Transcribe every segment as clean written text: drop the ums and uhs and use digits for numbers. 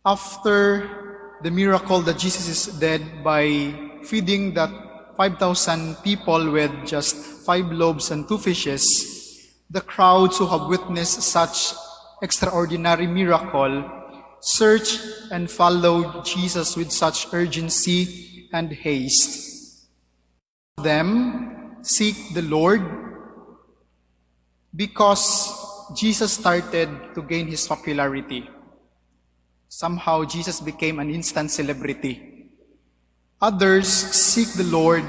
After the miracle that Jesus is did by feeding that 5,000 people with just five loaves and two fishes, the crowds who have witnessed such extraordinary miracle searched and followed Jesus with such urgency and haste. Them seek the Lord because Jesus started to gain his popularity. Somehow, Jesus became an instant celebrity. Others seek the Lord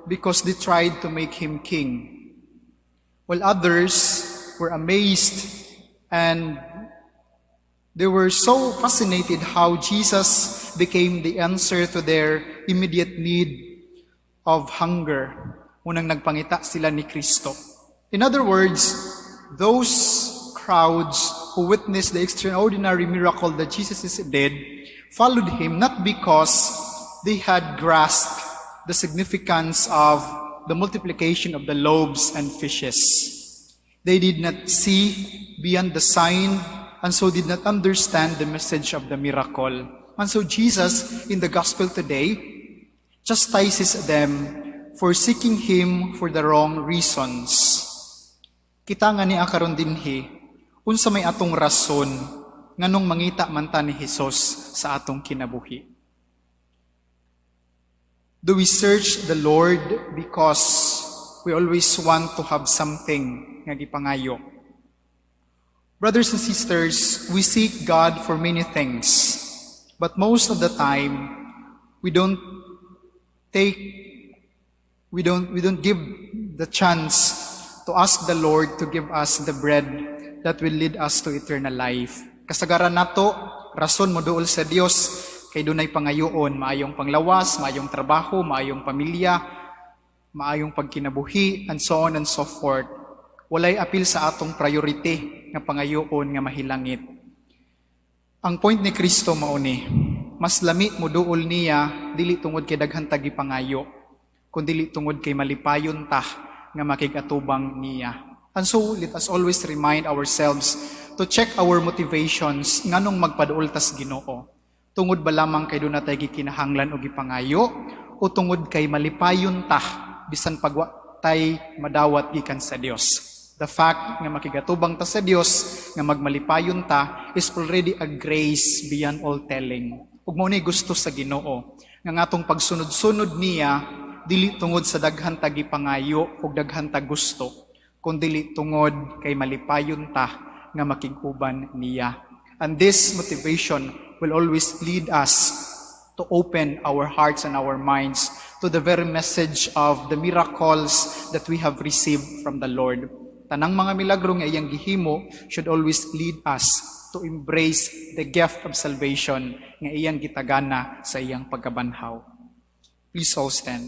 because they tried to make him king, while others were amazed and they were so fascinated how Jesus became the answer to their immediate need of hunger. Unang nagpangita sila ni Kristo. In other words, those crowds who witnessed the extraordinary miracle that Jesus did followed him not because they had grasped the significance of the multiplication of the loaves and fishes. They did not see beyond the sign and so did not understand the message of the miracle. And so Jesus, in the gospel today, chastises them for seeking him for the wrong reasons. Kita nga ni karon dinhi, unsa may atong rason nganong mangita man ta ni Hesus sa atong kinabuhi? Do we search the Lord because we always want to have something nga gipangayo? Brothers and sisters, we seek God for many things, but most of the time we don't give the chance to ask the Lord to give us the bread that will lead us to eternal life. Kasagaran nato, rason mo duol sa Dios kay dunay pangayoon, maayong panglawas, maayong trabaho, maayong pamilya, maayong pagkinabuhi, and so on and so forth. Walay apil sa atong priority nga pangayoon nga mahilangit. Ang point ni Kristo mao ni, mas lami mo duol niya dili tungod kay daghan ta gipangayo, kundi tungod kay malipayon ta nga makig-atubang niya. And so let us always remind ourselves to check our motivations nganong magpaduol tas Ginoo. Tungod ba lamang kay duna tay gikinahanglan o gipangayo o tungod kay malipayon ta bisan pag wa tay madawat gikan sa Dios? The fact nga makigatubang ta sa Dios, nga magmalipayon ta, is already a grace beyond all telling. Ug mao ni gusto sa Ginoo nga ngatong pagsunod-sunod niya dili tungod sa daghan ta gipangayo ug daghan ta gusto, kundili tungod kay malipayon ta nga makig-uban niya. And this motivation will always lead us to open our hearts and our minds to the very message of the miracles that we have received from the Lord. Tanang mga milagro nga iyang gihimo should always lead us to embrace the gift of salvation nga iyang gitagana sa iyang pagkabanhaw. Please all stand.